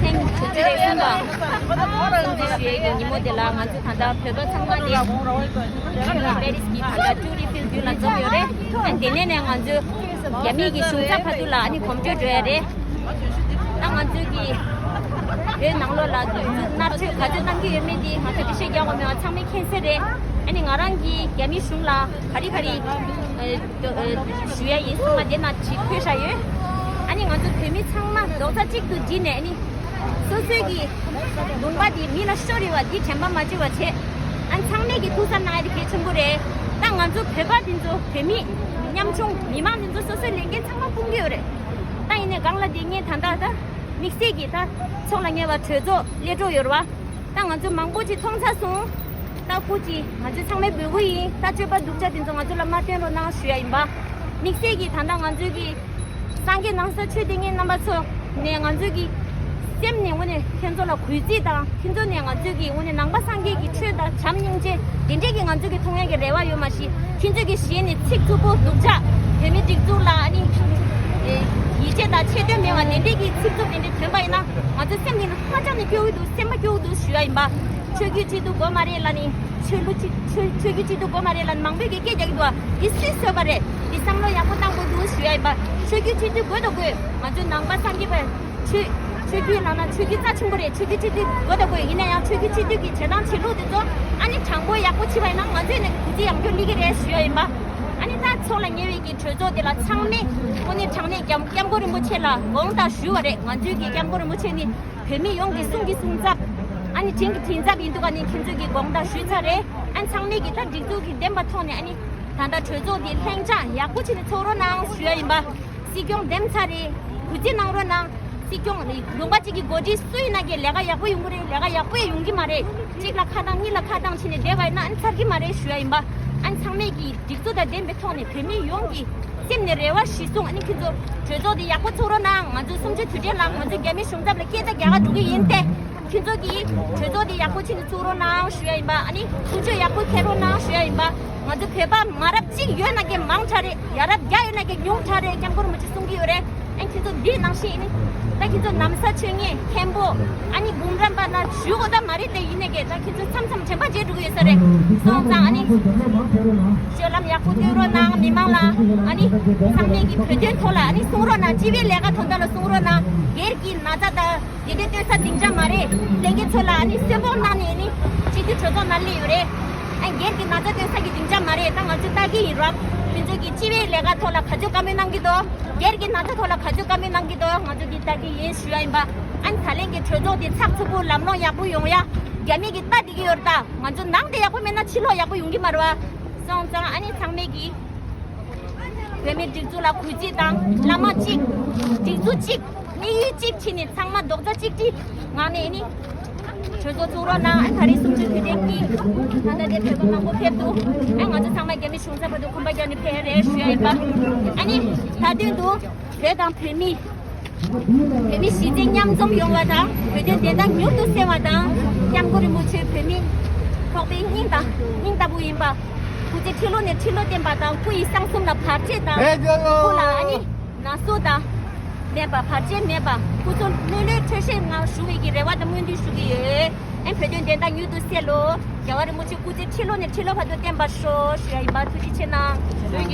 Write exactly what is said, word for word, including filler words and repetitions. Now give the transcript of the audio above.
ཐེངས་དྲུག་ཅུ་རེ་གསུམ་པ་སྲུང་བརྩི་ཞུ་ཡས་ཀྱི་ཉིན་མོ་དེ་ལ། ང་ཚོ་ད་ལྟ་བོད་པ་ཚང་མ་དེ་པེ་རིས་ཀྱི་ད་ལྟ་ཊུ་རི་ཕིལ་བརྒྱུད་ལ་འཛོམས་ཡོད་རེད། ཨ་དེ་ནས་ནས་ང་ཚོ་རྒྱ་མི་གི་གཞུང་ཚབ་ཕ་ཐུག་ལ་ཨ་ནི་གོམ་བགྲོད་འགྲོ་ཡ་རེད། ད་ང་ཚོ་གི་བོད་ནང་ལོགས་ལ་གདུག་རྩུབ་མནར་གཅོད་ག་ཚོད་གཏང་གི་ཡོད་མེད་དེ་ང་ཚོ་འགྲེལ་བཤད་རྒྱག་དགོས་མེད་པ་ཚང་མས་མཁྱེན་གསལ་རེད། ཨ་ནི་ང་རང་གིས་རྒྱ་མི་གཞུང་ལ་ག་རེ་ག་རེ་ཨ་ཞུ་ཡ་ཡིན་གསུངས་པ་དེ་ན་ཅིག་ཕུལ་བཞག་ཡོད། ཨ་ནི་ང་ཚོ་བོད་མི་ཚང་མ་རྡོག་རྩ་གཅིག་ཏུ་བསྒྲིལ་ནས་ཨ་ནི་སོ་སོའི་གི་ལུང་པ་དེ་མི་ལ་ཤོར་ཡོད་པ་དེ་དྲན་པ་མ་བརྗེད་པ་བྱས། ཨ་ནི་ཚང་མས་གི་ཐུགས་བསམ་གནང་ཡ་དེ་གལ་ཆེན་པོ་རེད། ད་ང་ཚོ་བོད་པ་དེ་ཚོ་བོད་མི་ཉམ་ཆུང་མི་མང་དེ་ཚོ་སོ་སོའི་ལས་འགན་ཚང་མ་སྤུངས་གི་ཡོད་རེད། ད་ཡིན་ནའི་སྒང་ལ་དེ་ངས་ད་ལྟ་ད་དམིགས་བསལ་གི་ད་ཚོགས་ལ་ཉེ་བ་གྲོས་ཚོགས་སླེབས་འགྲོ་ཡོད་རེད་བ། ད་ང་ཚོ་མང་པོ་ཅིག་མཐོང་ཚར་སོང་། ད་སྐུ་མཁྱེན། ང་ཚོ་ཚང་མའི་འབོད་སྐུལ་ཡིན། ད་སྤྱོད་པ་སྡུག་ཅག་དེ་ཚོ་ང་ཚོ་ལ་མ་སྟོན་རོགས་གནང་ཞུ་ཡ་ཡིན་པ། དམིགས་བསལ་གྱིས་ད་ལྟ་ང་ཚོའི་གི་སངས་རྒྱས་ནང་སོ་ཆོས་དད་ངན་རྣམ་པ་ཚོ་ནས་ང་ཚོའི་གི་སེམས་ནས་དངོས་གནས་ཁྱེད་ཚོ་ལ་གུས་བརྩི་དང་། ཁྱེད་ཚོ་ནས་ང་ཚོའི་གི་དངོས་གནས་ནང་པ་སངས་རྒྱས་ཀྱི་ཆོས་དང་བྱམས་སྙིང་རྗེ་དེ་འདྲས་ཀྱི་ང་ཚོའི་གི་མཐོང་ཡ་གི་རེ་བ་ཡོད་མ་གཞི། ཁྱེད་ཚོས་ཀྱི་གཞི་ནས་ཚིག་རྩུབ་པོ་སྡུག་ཅག་བོད་མི་སྒྲིག་འཛུགས་ལ་ཨ་ནི་ཡིད་ཆེས་དང་ཆེ་མཐོང་མེད་པ་དེ་འདྲས་ཀྱི་ཚིག་རྩུབ་དེ་འདྲས་ཐོན་པ་ཡིན་ན་ང་ཚོ་སེམས་ནས་ཧ་ཅང་ནས་སྐྱོ་གི་འདུག་སེམས་པ་སྐྱོ་གི་འདུག་ཞུ་ཡ་ཡིན་པ། ཆོས་བརྒྱུད་སྤྱི་འཐུས་དགོས་མ་རེད་ལབ་ནས། ཆོས་ལུགས་སྤྱི་ཆོས་ཆོས་བརྒྱུད་སྤྱི་འཐུས་དགོས་མ་རེད་ལབ་ནས་མང་པོས་ཀྱི་སྐད་རྒྱག་གི་འདུག་བ། འདི་སུས་བཟོས་པ་རེད། འདི་བསམ་བློ་ཡག་པོ་བཏང་དགོས་འདུག་ཞུ་ཡ་ཡིན་པ། ཆོས་བརྒྱུད་སྤྱི་འཐུས་དགོས་དང་དགོས། ང་ཚོའི་ནང་པ་སངས་རྒྱས་པ་ཆོས་ཆོས་བརྒྱུད་ལབ་ན་ཆོས་བརྒྱུད་རྩ་ཆེན་པོ་རེད། ཆོས་བརྒྱུད་སྤྱི་འཐུས་དགོས་དང་དགོས། ཡིན་ན་ཡང་ཆོས་བརྒྱུད་སྤྱི་འཐུས་ཀྱི་བྱེད་སྟངས་བྱེད་ལུགས་དེ་ཚོ་ཨ་ནི་དྲང་པོ་ཡག་པོ་བྱས་པ་ཡིན་ན་ང་ཚོས་ནས་གུས་བརྩི་ཡང་དགོས་སླེབས་ཀྱི་རེད་ཞུ་ཡ་ཡིན་པ། ཨ་ནི་ད་ཚོགས་ལ་ཉེ་བའི་གི་གྲོས་ཚོགས་དེ་ལ་ཚང་མས་དངོས་གནས་དྲང་གནས་སྐྱབས་སྐྱབས་མགོན་རིན་པོ་ཆེ་ལ་དགོངས་དག་ཞུ་བ་རེད། ང་ཚོའི་གི་སྐྱབས་མགོན་རིན་པོ་ཆེ་ནི་བོད་མི་ཡོངས་ཀྱི་གསུང་གི་གསུང་ཚབ། ཨ་ནི་དྲིན་གྱི་དྲིན་ཚབ་ཡིན་འདུག་ཨ་ནི་ཁྱེད་ཚོས་ཀྱི་དགོངས་དག་ཞུས་ཚར་རེད། ཨ་ནི་ཚང་མས་ཀྱི་ད་སྒྲིག་འཛུགས་ཀྱི་བདེན་པ་ཐོག་ནས་ཨ་ནི་ད་ལྟ་གྲོས་ཚོགས་འདི་ལྷིང་འཇགས་ཡག་པོ་བྱས་ནས་ཚོགས་རོགས་གནང་ཞུ་ཡ་ཡིན་པ། སྲིད་སྐྱོང་འདེམས་ཚར་རེད། གུས་བརྩི་གནང་རོགས་གནང་། སྲིད་སྐྱོང་རེད། ལུང་པ་གཅིག་གི་འགོ་ཁྲིད་སུ་ཡིན་ན་ཀྱི་ལས་ཀ་ཡག་པོ་ཡོང་གི་རེད། ལས་ཀ་ཡག་པོ་ཡོང་གི་མ་རེད། གཅིག་ལ་ཁ་བཏང་གཉིས་ལ་ཁ་བཏང་བྱས་ནས་བསྡད་པ་ཡིན་ན་ཨ་ནི་ཚར་གི་མ་རེད་ཞུ་ཡ་ཡིན་པ། ཨ་ནི་ཚང་མས་ཀྱི་སྒྲིག་འཛུགས་དང་ལྡན་པའི་ཐོག་ནས་བོད་མི་ཡོངས་ཀྱི་སེམས་ནས་རེ་བ་གཞིར་བཟུང་ཨ་ནི་ཁྱེད་ཚོ་གྲོས་ཚོགས་འདི་ཡག་པོ་ཚོགས་རོགས་གནང་། ང་ཚོ་གསུམ་བཅུ་དུས་དྲན་ལ་ང་ཚོ་རྒྱ་མི་གཞུང་ཚབ་ལ་སྐད་ཆ་རྒྱག་ག་འགྲོ་གི་ཡིན་ཏེ། ཁྱེད་ཚོ་གིས་གྲོས་ཚོགས་འདི་ཡག་པོ་བྱས་ནས་ཚོགས་རོགས་གནང་ཞུ་ཡ་ཡིན་པ། ཨ་ནི་ཀུན་སྤྱོད་ཡག་པོ་འཁྱེར་རོགས་གནང་ཞུ་ཡ་ཡིན་པ། ང་ཚོ་བོད་པ་མ་རབས་གཅིག་ཡོད་ན་གི་མང་དྲགས་རེད། ཡ་རབས་བརྒྱ་ཡོད་ན་གི་ཉུང་དྲགས་རེད། སྐྱབས་མགོན་རིན་པོ་ཆེ་གསུང་གི་ཡོད་རེད། ཨ་ཁྱེད་ཚོ་འདི་ནང་བཞིན་ཡིན། ད་ཁྱེད་ཚོ་ནམ་ས་ཆོས་ངེས་མཁན་པོ་ཨ་ནི་འབུམ་རམས་པ་ན་ཞུ་དགོས་ད་མ་རེད་དེ། ཡིན་ནས་གི་ད་ཁྱེད་ཚོ་མཚམས་མཚམས་དྲན་པ་བརྗེད་འགྲོ་གི་ཡོད་ས་རེད། སོང་ཙང་ཨ་ནི་སྤྱོད་ལམ་ཡག་པོ་སྟོན་རོགས་གནང་། མི་མང་ལ་ཨ་ནི་ཚང་མས་ཀྱི་བོད་དོན་ཐོག་ལ་ཨ་ནི་གསུང་རོགས་གནང་། སྤྱི་པའི་ལས་ཀ་དོན་དག་ལ་གསུང་རོགས་གནང་། སྒེར་གྱི་ན་ཚ་དང་དེ་འདྲའི་སྟོན་ས་སྡིངས་ཆ་མ་རེད། ལས་འགན་ཚོ་ལ་ཨ་ནི་གསོལ་ཕོགས་གནང་ནས་ཨ་ནི་སྤྱི་འཐུས་གྲོས་ཚོགས་ནང་སླེབས་ཡོད་རེད། ཨ་སྒེར་གྱི་ན་ཚ་སྟོན་ས་ཀྱི་སྡིངས་ཆ་མ་རེད། ད་ང་ཚོ་ལྟ་གི་ཡིན་རོགས། ཁྱེད་ཚོ་གི་སྤྱི་པའི་ལས་ཀ་ཐོག་ལ་ག་ཚོད་བཀའ་མོལ་གནང་གི་འདུག་སྒེར་གྱི་ན་ཚ་ཐོག་ལ་ག་ཚོད་བཀའ་མོལ་གནང་གི་འདུག་ང་ཚོ་འདི་ལྟ་གི་ཡིན་ཞུ་ཡ་ཡིན་པ། ཨ་ནི་ད་ལན་གྱི་གྲོས་ཚོགས་དེ་ཚགས་ཚུད་པོ་ལམ་ལྷོང་ཡག་པོ་ཡོང་ཡ་རྒྱ་མི་གི་ལྟ་བསྡད་ཀྱི་ཡོད་རེད། ད་ང་ཚོ་ནང་དེ་ཡག་པོ་མེད་ན་ཕྱི་ལོགས་ཡག་པོ་ཡོང་གི་མ་རེད་བ། སོང་ཙང་ཨ་ནི་ཚང་མས་ཀྱི་བོད་མིའི་སྒྲིག་འཛུགས་ལ་གུས་བརྩི་དང་། བླ་མ་གཅིག་སྒྲིག་འཛུགས་གཅིག་དམིགས་ཡུལ་གཅིག་བྱས་ནས་ཚང་མ་རྡོག་རྩ་གཅིག་སྒྲིལ་ངང་ནས་ནི་གྲོས་ཚོགས་ཚོགས་རོགས་གནང་། ཨ་ད་རེས་གསུམ་བཅུ་དུས་དྲན་གྱི་ད་ལྟ་དེ་བོད་པ་མང་པོ་ཕེབས་འདུག་ཨ་ང་ཚོ་ཚང་མ་རྒྱ་མི་གཞུང་ཚབ་བར་དུ་གོམ་པ་རྒྱག་ནས་ཕེབས་རེད་ཞུ་ཡ་ཡིན་པ། ཨ་ནི་ད་དུང་དུ་བོད་དང་བོད་མི་བོད་མི་གཞིས་བྱེས་མཉམ་འཛོམས་ཡོང་བ་དང་། བོད་དོན་བདེན་མཐའ་མྱུར་དུ་གསལ་བ་དང་། སྐྱབས་མགོན་རིན་པོ་ཆེ་བོད་མི་ཚོགས་པའི་སྙིང་དང་སྙིང་ལྟ་བུ་ཡིན་པ། སྐུ་ཚེ་ཁྲི་ལོ་ནས་ཁྲི་ལོ་བརྟན་པ་དང་། སྐུ་ཡི་གསང་གསུམ་ལ་བར་ཆད་དང་། ཨེ་ཇོ་ལོ། སྐུ་ལ་ཨ་ནི་ན་ཟུག་དང་མེད་པ། བར་ཆད་མེད་པ། སྐུ་གཟུགས་ལྷོད་ལྷོད་འཕྲོད་བཞེས་ངང་བཞུགས་པའི་གི་རེ་བ་དང་སྨོན་འདུན་ཞུ་གི་ཡོད། ཨེ་བོད་དོན་བདེན་མཐའ་མྱུར་དུ་གསལ་ལོ། རྒྱལ་བ་རིན་པོ་ཆེ་སྐུ་ཚེ་ཁྲི་ལོ་ནས་ཁྲི་ལོ་བར་དུ་བརྟན་པར་ཤོག་ཞུ་ཡ་ཡིན་པ། ཐུགས་རྗེ་ཆེ་གནང་། བོད་ཀྱི་